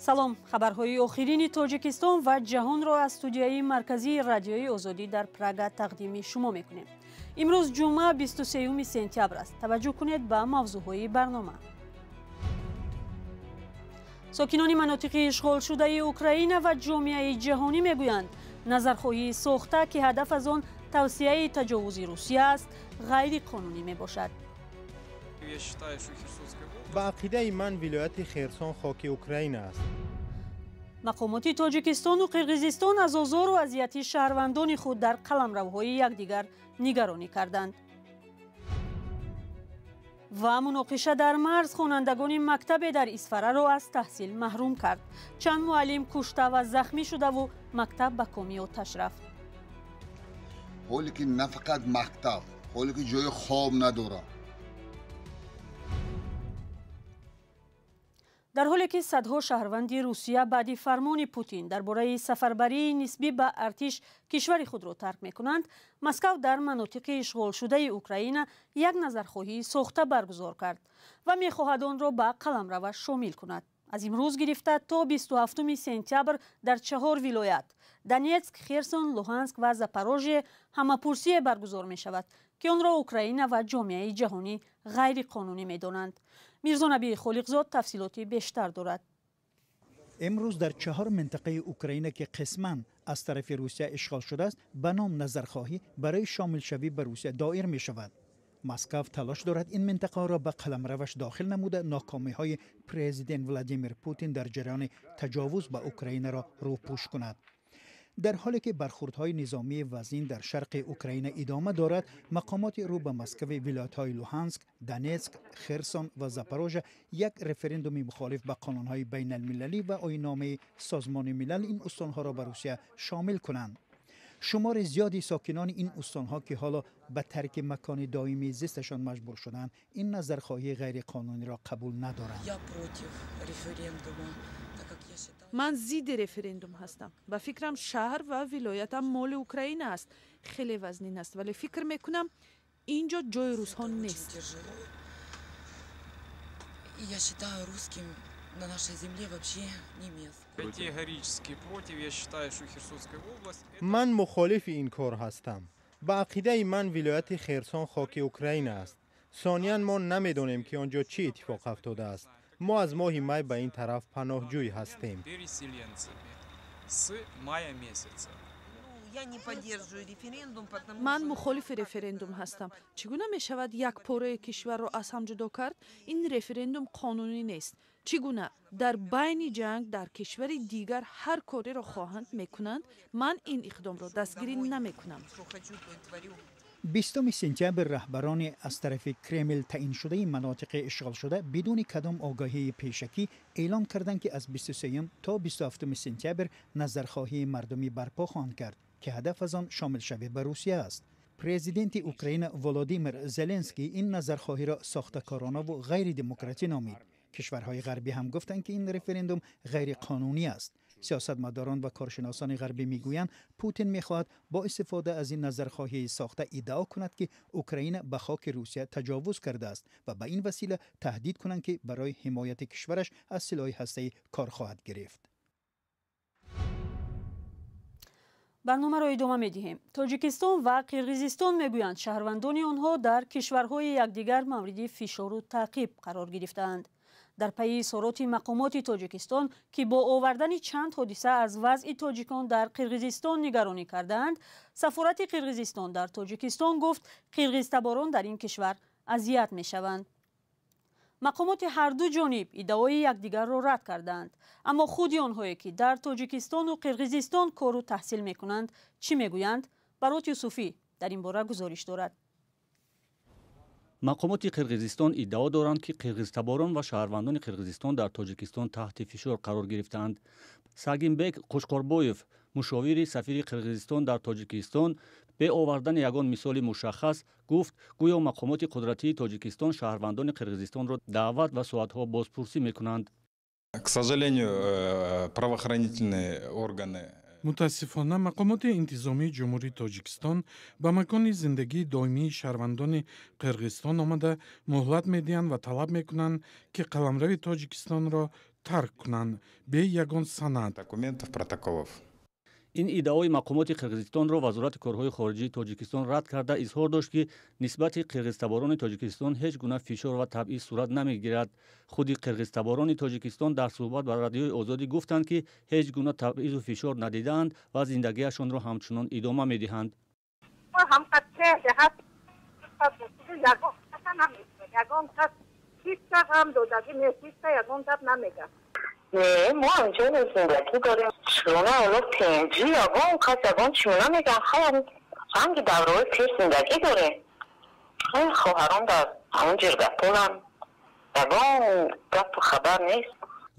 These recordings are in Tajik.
Салом, хабарҳои охирини Тоҷикистон ва ҷаҳонро аз студияи марказии Радиои Озодӣ дар Прага тақдими шумо мекунем. Имрӯз ҷумъа, 23 сентябр аст. Таваҷҷӯҳ кунед ба мавзӯъҳои барнома. Сокинони манотиқи ишғолшудаи Украина ва ҷомеаи ҷаҳонӣ мегӯянд, назархоҳии сохта, ки ҳадаф аз он тавсияи таҷовузи Русия аст, ғайриқонунӣ мебошад. Ба ақидаи ман, вилояти Херсон хоки Украина аст. Мақомоти Тоҷикистону Қирғизистон аз озору азияти шаҳрвандони худ дар қаламравҳои якдигар нигаронӣ карданд. Ва муноқиша дар марз хонандагони мактабе дар Исфараро аз таҳсил маҳрум кард. Чанд муаллим кушта ва захмӣ шудаву мактаб ба коми оташ рафт. Ҳоле ки на фақат мактаб, ҳоле ки ҷои хоб надорам. Дар ҳоле ки садҳо шаҳрванди Русия баъди фармони Путин дар бораи сафарбарии нисбӣ ба артиш кишвари худро тарк мекунанд, Москав дар манотиқи ишғолшудаи Украина як назархоҳии сохта баргузор кард ва мехоҳад онро ба қаламраваш шомил кунад. Аз имрӯз гирифта то 27 сентябр дар чаҳор вилоят — Донецк, Херсон, Луҳанск ва Запорожье — ҳамапурсие баргузор мешавад, ки онро Украина ва ҷомеаи ҷаҳонӣ ғайриқонунӣ медонанд. Мирзонаби Холиқзод тафсилоти бештар дорад. Имрӯз дар чаҳор минтақаи Украина, ки қисман аз тарафи Русия ишғол шудааст, ба ном назархоҳӣ барои шомилшавӣ ба Русия доир мешавад. Москав талош дорад ин минтақаро ба қаламраваш дохил намуда, нокомиҳои президент Владимир Путин дар ҷараёни таҷовуз ба Украинаро рӯпӯш кунад. Дар ҳоле ки бархурдҳои низомии вазнин дар шарқи Украина идома дорад, мақомоти рӯ ба Москави вилоятҳои Луҳанск, Донецк, Херсон ва Запорожа як референдуми мухолиф ба қонунҳои байналмилалӣ ва оинномаи Созмони Милал ин устонҳоро ба Русия шомил кунанд. Шумори зиёди сокинони ин устонҳо, ки ҳоло ба тарки макони доимии зисташон маҷбур шуданд, ин назархоҳии ғайриқонуниро қабул надоранд. Ман зидди референдум ҳастам. Ба фикрам, шаҳр ва вилоятам моли Украина аст. Хеле вазнин аст, вале фикр мекунам, ин ҷо ҷои русҳо нест. Я считаю, русским на нашей земле вообще не место. Категорически против. Я считаю, что Херсонская область. Ман мухолифи ин кор ҳастам. Ба ақидаи ман, вилояти Херсон хоки Украина аст. Сониян, мо намедонем, ки он ҷо чӣ иттифоқ афтодааст. Мо аз моҳи май ба ин тараф паноҳҷӯй ҳастем. Переселенцами с мая месяца. Ман мухолифи референдум ҳастам. Чӣ гуна мешавад як пораи кишварро аз ҳам ҷудо кард? Ин референдум қонунӣ нест. Чӣ гуна дар байни ҷанг дар кишвари дигар ҳар кореро хоҳанд, мекунанд? Ман ин иқдомро дастгирӣ намекунам. 20 сентябр раҳбарони аз тарафи Кремл таъиншудаи манотиқи ишғолшуда бидуни кадом огаҳии пешакӣ эълон карданд, ки аз 23 то 27 сентябр назархоҳии мардумӣ барпо хоҳанд кард, ки ҳадаф аз он шомилшавӣ ба Русия аст. Президенти Украина Володимир Зеленский ин назархоҳиро сохтакоронаву ғайридемократӣ номид. Кишварҳои ғарбӣ ҳам гуфтанд, ки ин референдум ғайриқонунӣ аст. Сиёсатмадорон ва коршиносони ғарбӣ мегӯянд, Путин мехоҳад бо истифода аз ин назархоҳии сохта иддао кунад, ки Украина ба хоки Русия таҷовуз кардааст, ва ба ин васила таҳдид кунанд, ки барои ҳимояти кишвараш аз силоҳи ҳастаӣ кор хоҳад гирифт. Барномаро идома медиҳем. Тоҷикистон ва Қирғизистон мегӯянд, шаҳрвандони онҳо дар кишварҳои якдигар мавриди фишору таъқиб қарор гирифтаанд. Дар пайи изҳороти мақомоти Тоҷикистон, ки бо овардани чанд ҳодиса аз вазъи тоҷикон дар Қирғизистон нигаронӣ кардаанд, сафорати Қирғизистон дар Тоҷикистон гуфт, қирғизтаборон дар ин кишвар азият мешаванд. Мақомоти ҳарду ҷониб иддаои якдигарро рад кардаанд, аммо худи онҳое, ки дар Тоҷикистону Қирғизистон кору таҳсил мекунанд, чӣ мегӯянд? Барот Юсуфӣ дар ин бора гузориш дорад. Мақомоти Қирғизистон иддао доранд, ки қирғизтаборон ва шаҳрвандони Қирғизистон дар Тоҷикистон таҳти фишор қарор гирифтаанд. Сагинбек Қушқорбоев, мушовири сафири Қирғизистон дар Тоҷикистон, бе овардани ягон мисоли мушаххас гуфт, гӯё мақомоти қудратии Тоҷикистон шаҳрвандони Қирғизистонро даъват ва соатҳо бозпурсӣ мекунанд. К сожалению, правоохранительные органы Мутаассифона, мақомоти интизомии Ҷумҳурии Тоҷикистон ба макони зиндагии доимии шаҳрвандони Қирғизистон омада, муҳлат медиҳанд ва талаб мекунанд, ки қаламрави Тоҷикистонро Тарк кунанд бе ягон санад. Документов, протоколов. Ин иддаои мақомоти Қирғизистонро Вазорати корҳои хориҷии Тоҷикистон рад карда, изҳор дошт, ки нисбати қирғизтаборони Тоҷикистон ҳеҷ гуна фишор ва табъиз сурат намегирад. Худи қирғизтаборони Тоҷикистон дар суҳбат ба Радиои Озодӣ гуфтанд, ки ҳеҷ гуна табъизу фишор надидаанд ва зиндагиашонро ҳамчунон идома медиҳанд. Не, мо инҷо зиндагӣ дорем. Чигуна ҳоло тинҷӣ, ягон кас ягон чӣ намеган. Хайр, ранги давраҳои пеш зиндагӣ дорем. Хайр, хоҳарон дар ҳамон ҷиргатоланд. Ягон гапу хабар нест.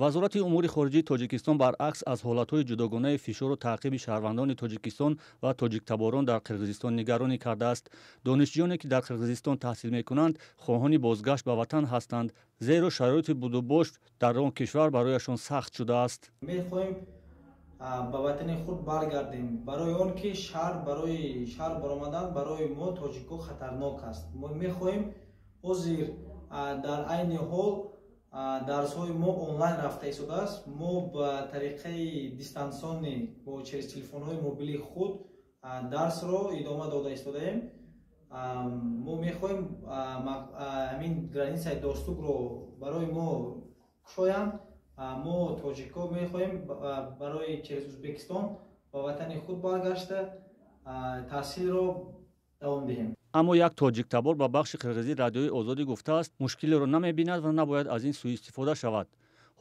Вазорати умури хориҷии Тоҷикистон баръакс аз ҳолатҳои ҷудогонаи фишору таъқиби шаҳрвандони Тоҷикистон ва тоҷиктаборон дар Қирғизистон нигаронӣ кардааст. Донишҷӯёне, ки дар Қирғизистон таҳсил мекунанд, хоҳони бозгашт ба ватан ҳастанд, зеро шароити будубош дар он кишвар барояшон сахт шудааст. Мехоҳем ба ватани худ баргардем, барои он ки шаҳр, барои шаҳр баромадан барои мо тоҷикҳо хатарнок аст. Мо мехоҳем ҳозир дар айни ҳол дарсҳои мо онлайн рафта истодааст. Мо ба тариқаи дистанционный, бо через телефонҳои мобилии худ дарсро идома дода истодаем. Мо мехоҳем ҳамин границаи Достукро барои мо кушоянд. Мо тоҷикҳо мехоҳем барои через Узбекистон ба ватани худ баргашта таҳсилро давом диҳем. Аммо як тоҷиктабор ба бахши қирғизии Радиои Озодӣ гуфтааст, мушкилеро намебинад ва набояд аз ин сӯистифода шавад.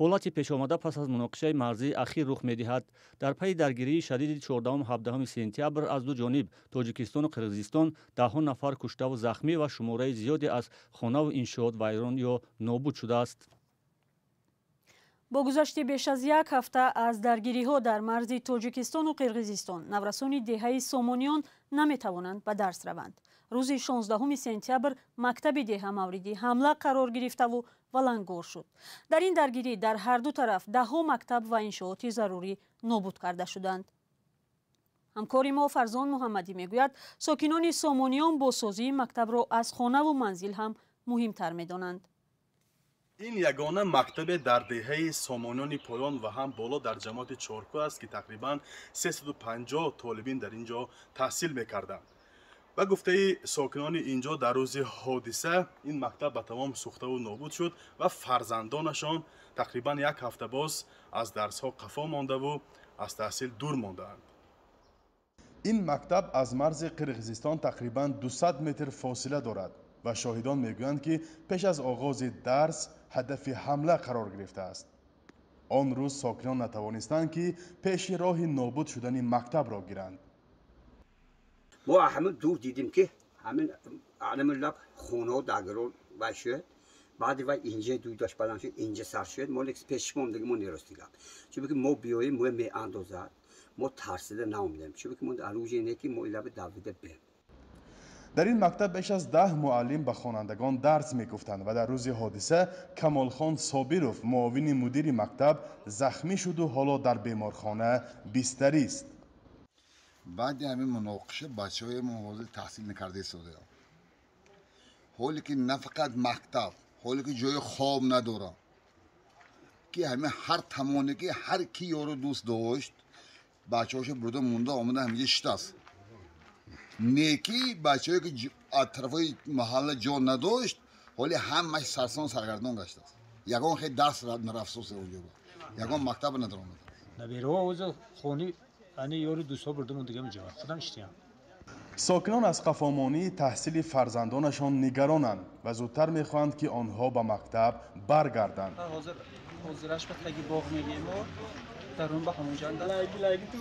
Ҳолати пешомада пас аз муноқишаи марзии ахир рух медиҳад. Дар пайи даргирии шадиди 14-17 сентябр аз ду ҷониб, Тоҷикистону Қирғизистон, даҳҳо нафар куштаву захмӣ ва шумораи зиёде аз хонаву иншоот вайрон ё нобуд шудааст. Бо гузашти беш аз як ҳафта аз даргириҳо дар марзи Тоҷикистону Қирғизистон, наврасони деҳаи Сомониён наметавонанд ба дарс раванд. Рӯзи 16 сентябр мактаби деҳа мавриди ҳамла қарор гирифтаву валангор шуд. Дар ин даргирӣ дар ҳар ду тараф даҳҳо мактаб ва иншооти зарурӣ нобуд карда шуданд. Ҳамкори мо Фарзон Муҳаммадӣ мегӯяд, сокинони Сомониён бозсозии мактабро аз хонаву манзил ҳам муҳимтар медонанд. Ин ягона мактабе дар деҳаи Сомониёни поён ва ҳам боло дар ҷамоати Чоркӯ аст, ки тақрибан 350 толибин дар ин ҷо таҳсил мекарданд. Ба гуфтаи сокинони ин ҷо, дар рӯзи ҳодиса ин мактаб ба тамом сӯхтаву нобуд шуд ва фарзандонашон тақрибан як ҳафта боз аз дарсҳо қафо мондаву аз таҳсил дур мондаанд. Ин мактаб аз марзи Қирғизистон тақрибан 200 метр фосила дорад ва шоҳидон мегӯянд, ки пеш аз оғози дарс ҳадафи ҳамла қарор гирифтааст. Он рӯз сокинон натавонистанд, ки пеши роҳи нобуд шудани мактабро гиранд. Мо ҳамин дур дидим, ки ҳамин аламуллаб хонаҳо дагирон вай шуд. Баъди вай инҷа дуйдаш баланд шуд, инҷа сар шуд. Мо лекс пешмон дига мо неростига, чунки мо биёем, мо меандозад. Мо тарсида наомдем, чунки мо оружие не, ки мо илаби давида бем. Дар ин мактаб беш аз 10 муаллим ба хонандагон дарс мегуфтанд ва дар рӯзи ҳодиса Камолхон Собиров, муовини мудири мактаб, захмӣ шуду ҳоло дар беморхона бистарист. Баъди ҳамин муноқиша бачаҳои мо ҳозир таҳсил накарда истодаям. Ҳоле ки на фақат мактаб, ҳоле ки ҷои хоб надорам, ки ҳамин ҳар тамоне ки ҳар ки ёру дӯст дошт, бачаҳошо бурда монда омада ҳаминҷа шитааст. Неки бачаҳое ки аз тарафҳои маҳалла ҷо надошт, ҳоли ҳамаш сарсон саргардон гаштааст. Ягон хел дарс нарафтост онҷо, ягон мактаб надаромада. Набераҳо ҳозир хони ани ёру дӯстҳо бурда мондагам инҷо, худам иштиям. Сокинон аз қафомонии таҳсили фарзандонашон нигаронанд ва зудтар мехоҳанд, ки онҳо ба мактаб баргарданд. Ҳозираш ба таги боғ мегӯем, дар он ба ҳамонҷанда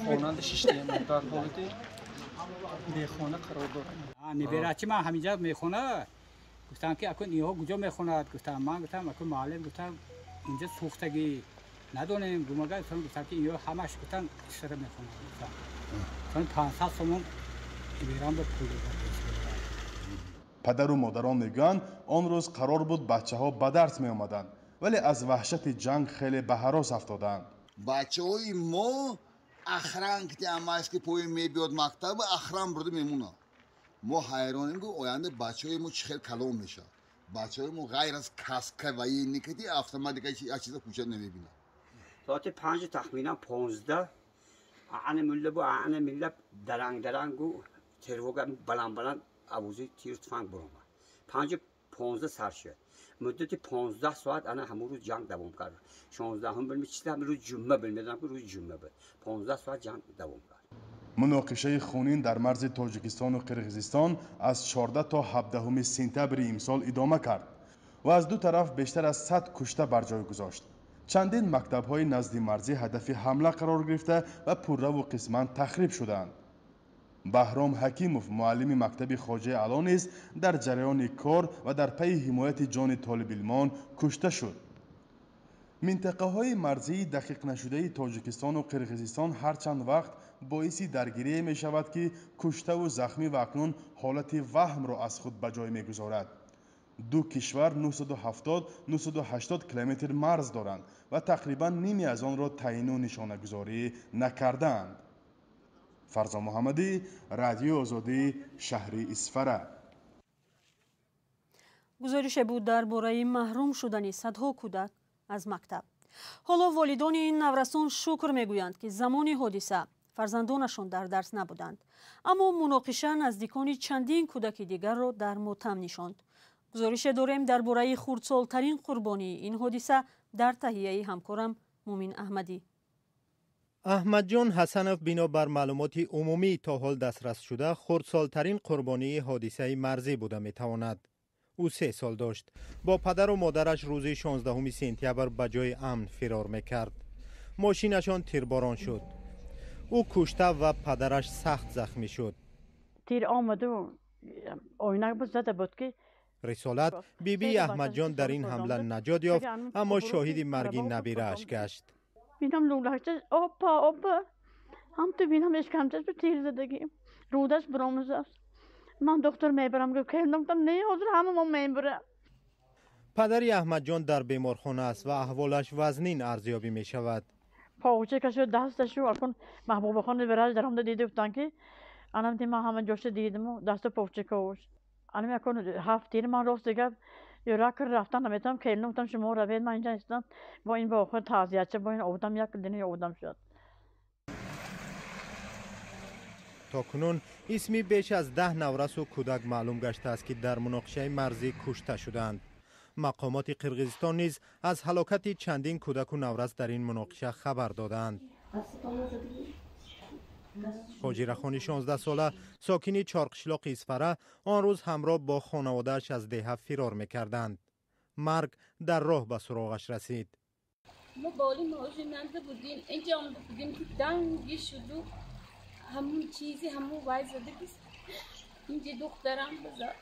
хонанда шиштем, дар ҳолати бехона қарор дорам. Неберачи ман ҳаминҷа мехонад. Гуфтам, ки акун инҳо куҷо мехонад? Гуфтам, ман гуфтам, акун муаллим гуфтам, инҷа сӯхтагӣ надонем. Гумага гуфтам, ки инҳо ҳамаш гуфтам исра мехонад. Гуфтам 500 сомон неберам ба пул. Падару модарон мегӯянд, он рӯз қарор буд бачаҳо ба дарс меомаданд, вале аз ваҳшати ҷанг хеле ба ҳарос афтодаанд. Бачаҳои мо охран ки амаш ки пои мебиёд мактаб, охран бурда мемонад. Мо ҳайронем, ки оянда бачаҳои мо чӣ хел калон мешавад. Бачаҳои мо ғайр аз каска ва еникати автоматика як чиза кӯча намебинад. Соати 5 тахминан 15 ана мулла бу ана миллат даранг дарангу тервога баланд баланд авози тир туфанг буромад. 5:15 сар шуд. Муддати 15 соат ана ҳамон рӯз ҷанг давом кард. 16 билми чида рӯз ҷумъа билмедонам ки рӯзи ҷумъа буд. 15 соат ҷанг давом кард. Муноқишаи хунин дар марзи Тоҷикистону Қирғизистон аз 14 то 17 сентябри имсол идома кард ва аз ду тараф бештар аз 100 кушта бар ҷой гузошт. Чандин мактабҳои назди марзӣ ҳадафи ҳамла қарор гирифта ва пурраву қисман тахриб шуданд. Баҳром Ҳакимов, муаллими мактаби Хоҷаи Аъло низ дар ҷараёни кор ва дар пайи ҳимояти ҷони толибилмон кушта шуд. Минтақаҳои марзии дақиқнашудаи Тоҷикистону Қирғизистон ҳарчанд вақт боиси даргирие мешавад, ки куштаву захмӣ ва акнун ҳолати ваҳмро аз худ ба ҷой мегузорад. Ду кишвар 970-980 километр марз доранд ва тақрибан ними аз онро таъину нишонагузорӣ накардаанд. Фарзон Муҳаммадӣ, Радиои Озодӣ, шаҳри Исфара. Гузорише буд дар бораи маҳрум шудани садҳо кӯдак аз мактаб. Ҳоло волидони ин наврасон шукр мегӯянд, ки замони ҳодиса фарзандонашон дар дарс набуданд. Аммо муноқиша наздикони чандин кӯдаки дигарро дар мотам нишонд. Гузорише дорем дар бораи хурдсолтарин қурбонии ин ҳодиса дар таҳияи ҳамкорам Мумин Аҳмадӣ. Аҳмадҷон Ҳасанов бинобар маълумоти умумӣ то ҳол дастрасшуда хурдсолтарин қурбонии ҳодисаи марзӣ буда метавонад. Ӯ 3 сол дошт. Бо падару модараш рӯзи 16 сентябр ба ҷои амн фирор мекард. Мошинашон тирборон шуд. Ӯ кушта ва падараш сахт захмӣ шуд. Тир омаду оинак буд, зада буд ки Рисолат бибии Аҳмадҷон дар ин ҳамла наҷот ёфт, аммо шоҳиди марги набирааш гашт. Бинам лӯлакча опа опа ҳам ту бинам ишкамчаш бу тир задагӣ рӯдаш биромузаст. Ман доктор мебарам, гуфт кардам, не ҳозир ҳама мо мебарам. Падари Аҳмадҷон дар беморхона аст ва аҳволаш вазнин арзёбӣ мешавад. Погча кашу дасташу акун Маҳбубахони врач даромда дида гуфтанд ки анам ди ман ҳама ҷоша дидиму дасту погча кош. Анам акун ҳафт тир ман рост дигар юрак рафтан наметавонам, келинам гуфтам шумо равед, ман инҷа истам. Бо ин ба охир таъзияча бо ин одам як дини одам шуд. То кунун исми беш аз 10 наврасу кӯдак маълум гаштааст, ки дар муноқишаи марзӣ кушта шудаанд. Мақомоти Қирғизистон низ аз ҳалокати чандин кӯдаку наврас дар ин муноқиша хабар додаанд. Ҳоҷирахони 16сола сокини Чорқишлоқи Исфара он рӯз ҳамроҳ бо хонаводааш аз деҳа фирор мекарданд. Марг дар роҳ ба суроғаш расид. Мо боли мошинанда будем, инҷа омада будем ки данги шуду ҳамун чизи ҳамун вай зада ки инҷа духтарам бизад.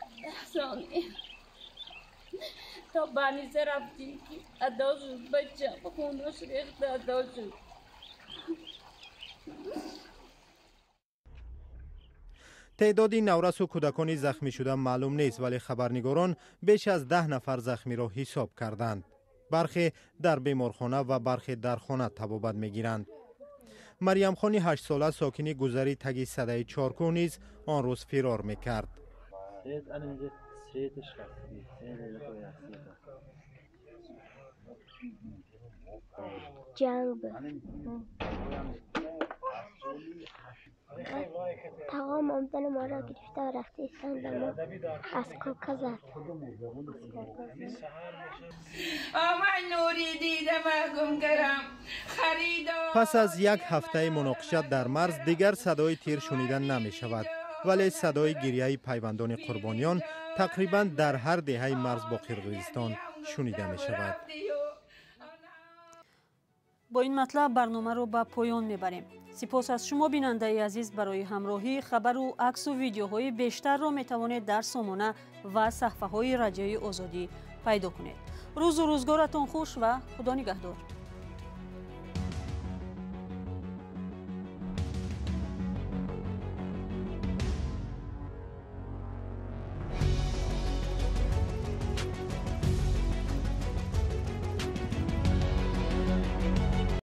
То баниза рафтем ки адо шуд, бача хунаш рехта адо шуд. Теъдоди наврасу кӯдакони захмӣ шуда маълум нест, вале хабарнигорон беш аз 10 нафар захмиро ҳисоб карданд. Бархе дар беморхона ва бархе дар хона табобат мегиранд. Марьямхони 8сола сокини гузари таги садаи Чоркӯҳ низ он рӯз фирор мекард. Тағом омадани моро гирифта рафта истанд ва мо аз кока зад. Пас аз як ҳафтаи муноқиша дар марз дигар садои тир шунида намешавад, вале садои гирияи пайвандони қурбониён тақрибан дар ҳар деҳаи марз бо Қирғизистон шунида мешавад. Бо ин матлаб барномаро ба поён мебарем. Сипос аз шумо бинандаи азиз барои ҳамроҳӣ. Хабару аксу видеоҳои бештарро метавонед дар сомона ва саҳфаҳои Радиои Озодӣ пайдо кунед. Рӯзу рӯзгоратон хуш ва Худо нигаҳдор.